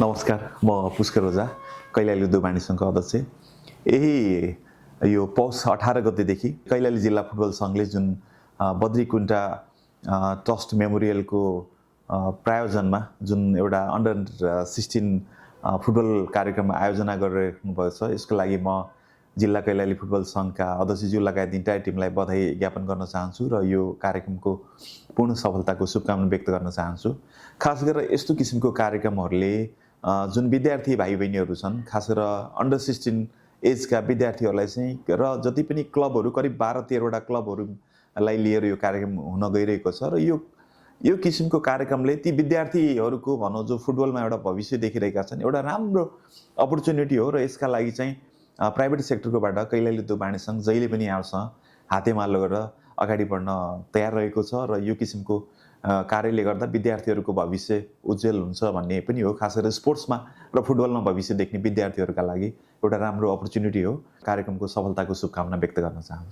नमस्कार, म पुष्कर ओझा, कैलाली उद्योग संघको अध्यक्ष। यही यो पौष 18 गतेदेखि कैलाली जिल्ला फुटबल सङ्घले जुन बद्रीकुण्टा ट्रस्ट मेमोरियलको प्रायोजनमा जुन एउटा अन्डर 16 फुटबल कार्यक्रम आयोजना गरिराख्नु भएको छ, यसको लागि म जिल्ला कैलाली फुटबल सङ्घका अध्यक्षज्यू लगायत इन्टायर टिमलाई बधाई ज्ञापन गर्न चाहन्छु र यो कार्यक्रमको पूर्ण सफलताको शुभकामना व्यक्त गर्न चाहन्छु। खास गरेर यस्तो किसिमको कार्यक्रमहरूले जुन विद्यार्थी भाइ बहिनीहरू छन्, खास गरेर अन्डर 16 एजका विद्यार्थीहरूलाई चाहिँ र जति पनि क्लबहरू करिब 12-13वटा क्लबहरूलाई लिएर यो कार्यक्रम हुन गइरहेको छ र यो किसिमको कार्यक्रमले ती विद्यार्थीहरूको भनौँ जो फुटबलमा एउटा भविष्य देखिरहेका छन्, एउटा राम्रो अपर्च्युनिटी हो र यसका लागि चाहिँ प्राइभेट सेक्टरकोबाट कैलाली उद्योग वाणिज्य सङ्घ जहिले पनि यहाँसँग हातेमालो गरेर अगाडि बढ्न तयार रहेको छ र यो किसिमको कार्यले गर्दा विद्यार्थीहरूको भविष्य उज्जवल हुन्छ भन्ने पनि हो। खास गरेर स्पोर्ट्समा र फुटबलमा भविष्य देख्ने विद्यार्थीहरूका लागि एउटा राम्रो अपर्च्युनिटी हो। कार्यक्रमको सफलताको शुभकामना व्यक्त गर्न चाहन्छु।